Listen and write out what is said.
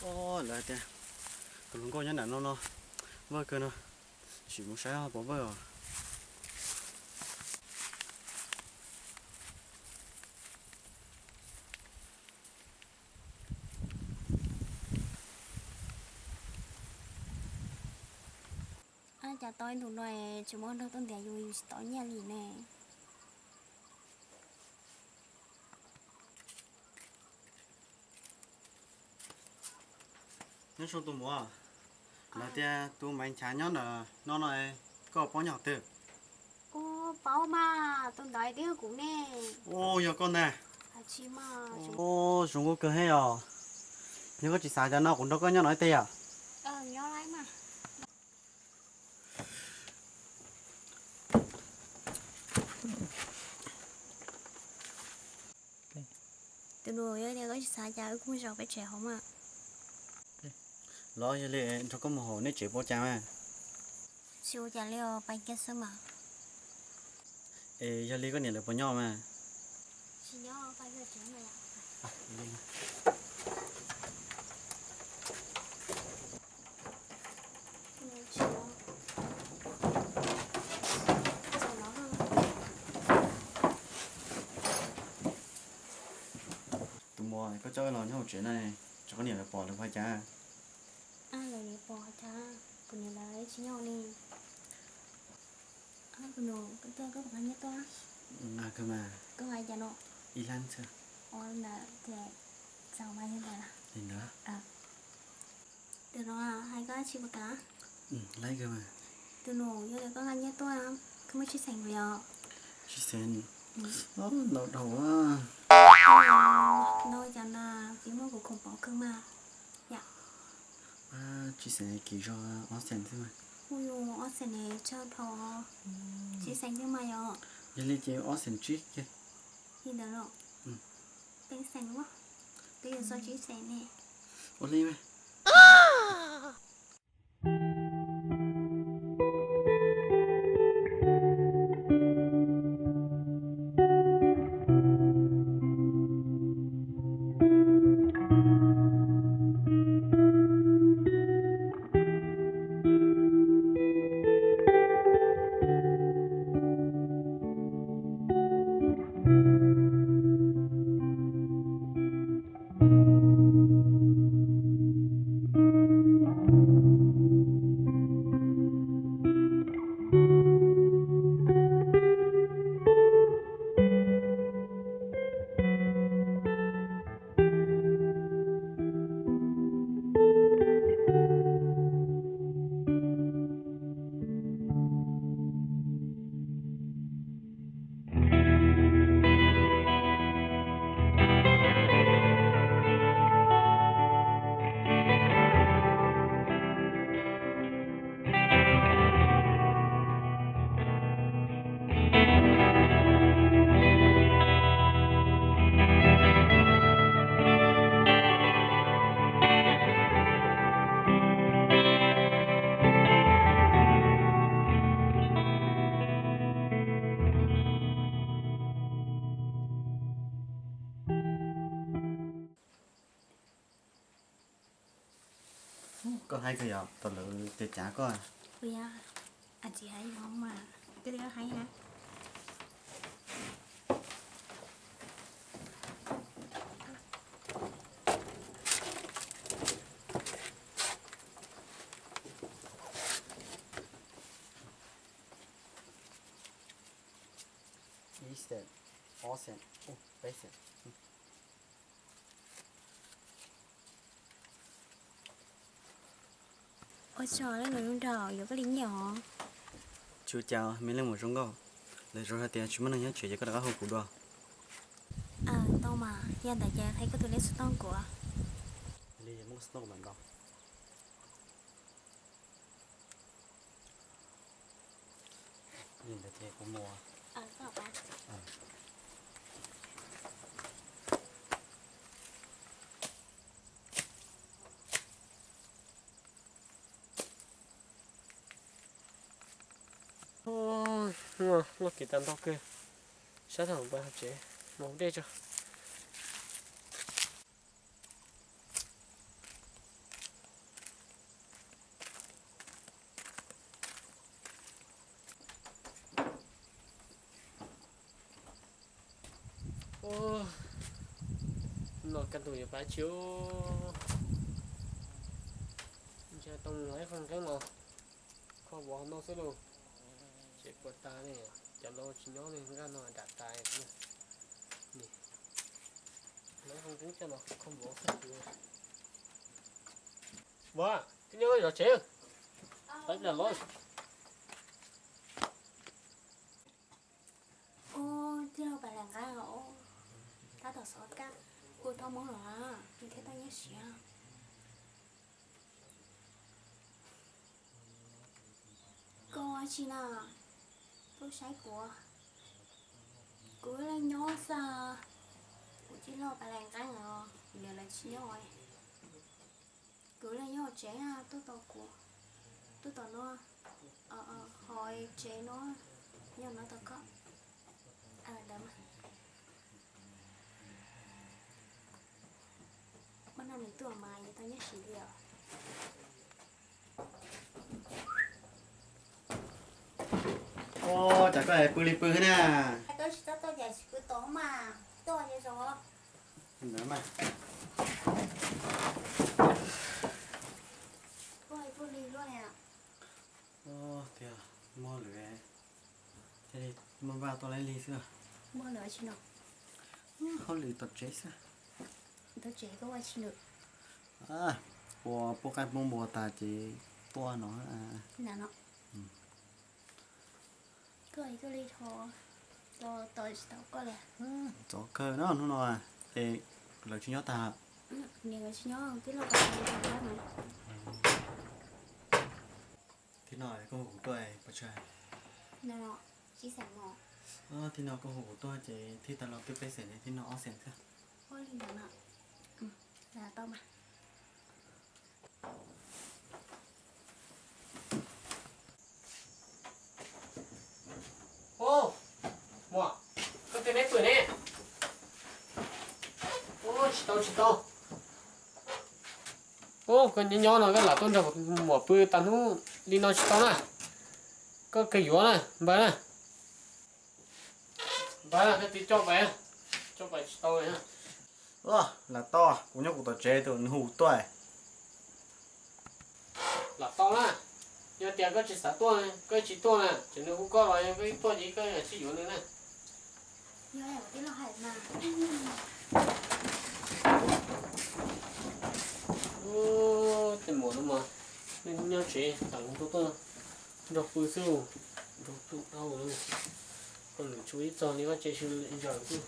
Lawv tias tus hluas nkauj nyob nram no no, vawj kawg no, sim mus saib puas vawj os. Ab, cas tau ib ntus no tsis muaj nrog tuaj ntiav yus, yus tsis tau nyiaj li ne. Nyob zoo tus muam, lawv tias tus Maiv Nchav nyob ntawm no no, koj paub nyob qhov twg? Ua, paub mas, tus ntawd twb yog kuv ne. Ua, yog koj ntag. Ua, zoo nkauj kawg heev os. Yog koj tsis xav cas no kuv nrog koj nyob no ib teg yom. Tus nus, yog tias koj tsis xav cas wb kuj mus zaum peb tsev hauv mas. Los yog li nrog koj mus hauv nej tsev puas ua cas mas? Tsis ua cas li os, pais kiag xwb mas. Es yog li koj niam lawv puas nyob mas? Tsis nyob, pais kiag tsev mas. Tus muam, koj coj wb los nyob hauv tsev no, tsam koj niam lawv pom lawv ua cas. Lawv pom cas, kuv niam lawv tsis nyob li. Tus nus, koj tuaj koj puas nqa nyiaj tuaj? Nqa kawg mas. Koj nqa li cas no? Ib lab xwb. Ua ntawd ces txaus mas yog ntawd. Li ntawd. Tus no hais koj tsis puas kam? Laib kawg mas. Tus nus, yog li koj nqa nyiaj tuaj, koj muaj tsib xees puas yog? Tsib xees? Ntau dhau. Ntau cas na, twb muaj kuv khoom pov kawg mas. Yam. Tsib xees kiv zog ob xees xwb mas. Ua yus ob xees ne tsawg dhau. Tsib xees thiab mas yog. Yog li ces ob xees tsib kiag. Li ntawd los? Peb xees los? Twb yog xyoo tsib xees ne. Ua li mas. Koj haib kawg yog tau lawv tias cav koj. Ua, a tsis haib yog mas, koj li haib ha. Ib xees, ob xees, peb xees. Ua tsaug leej niam lub nraug, yuav koj li nyiaj os. Tsis ua cas, me leej muam zoo nkauj. Lawv zoo hais tias tsis muaj neeg nyob tsev ces koj rov qab hu kuv dua. Tau mas, yog ntawd ces qhia koj tus lej xov tooj kuv. Li muaj xov tooj kuv mam ntaus. Li ntawd ces kuv mus. Loj kev tas ntau kawg, sab thaum pais hauv tsev, mus dej tso. Kaj ntug yuav pab tsi, ntshe tau mus ib qho nqeeb los kho vov no xwb lauj. Tsev puas tas ne, cov laus tsis nyob li, nqaj no dam tas. Ib qho nqeeb coj los kho vov xwb. Vov, twb nyob zov tsev, pab los. Ub, tij laug Pas Las Nqeeb os, tab tom xov kaj, kuv tau mus lawm, nws thiaj tau nyiaj siav. Koj ua tsi na? Tuaj saib kuv. Kuv ib leeg nyob xwb. Kuv tij laug Pas Las Nqeeb os, nws lawv tsis nyob. Kuv ib leeg nyob tsev, tuaj tos kuv, tuaj tos no, ho tsev no, nyob no tos koj. Ntawd mas. Muaj noj nws tuaj mas yuav tau nyiaj siav li os. Ua cas koj pw li pw na? Koj tsis tau tuaj ces kuv tos mas, tuaj ces zov. Ntawd mas. Tuaj pw li luaj li. Tiag, muaj lwm, thiaj li muaj vaj tuaj laib lig xwb. Muaj lwm tsis no? Hauj lwm tom tsev xwb. Tom tsev koj ua tsi lwm? Ua pub qaib pub npua tas ces tuaj no. Koj koj li tho, tos tsis tau koj li. Txov kawg no hnub no, es lawv tsis nyob tag. Niam lawv tsis nyob, tij laug Pas Las Nqeeb no. Thib no koj hu kuv tuaj pes tsawg? Thib no koj hu kuv tuaj ces thib tas los twb peb xees ne, thib no ob xees thiab. Ua li ntawd mas, lam tau mas. Ub, muam, koj tej neb pw ne? Ub, tsis tau tsis tau. Ub, koj nyob nyob no koj lam tuaj nrog muam pw tas hnub li no tsis tau na. Koj kawg yuav na, npawg na. Npawg na, koj twb coj pais, coj pais tsis tau. Lam tau, kuv nyob kuv tom tsev tus nws hu kuv tuaj. Lam tau na, yog tias koj tsis xav tuaj, koj tsis tuaj na, ces nws hu koj los yog koj tuaj ces koj tsis yuav nws na. Yog tij laug hais mas. Ub, tej muam no mas, nws nyob tsev tam ntuj tuaj nrog pw xwb, nrog pw dhau lawm. Koj lwm tshuav ib txog li vaj tse sw zaws xwb.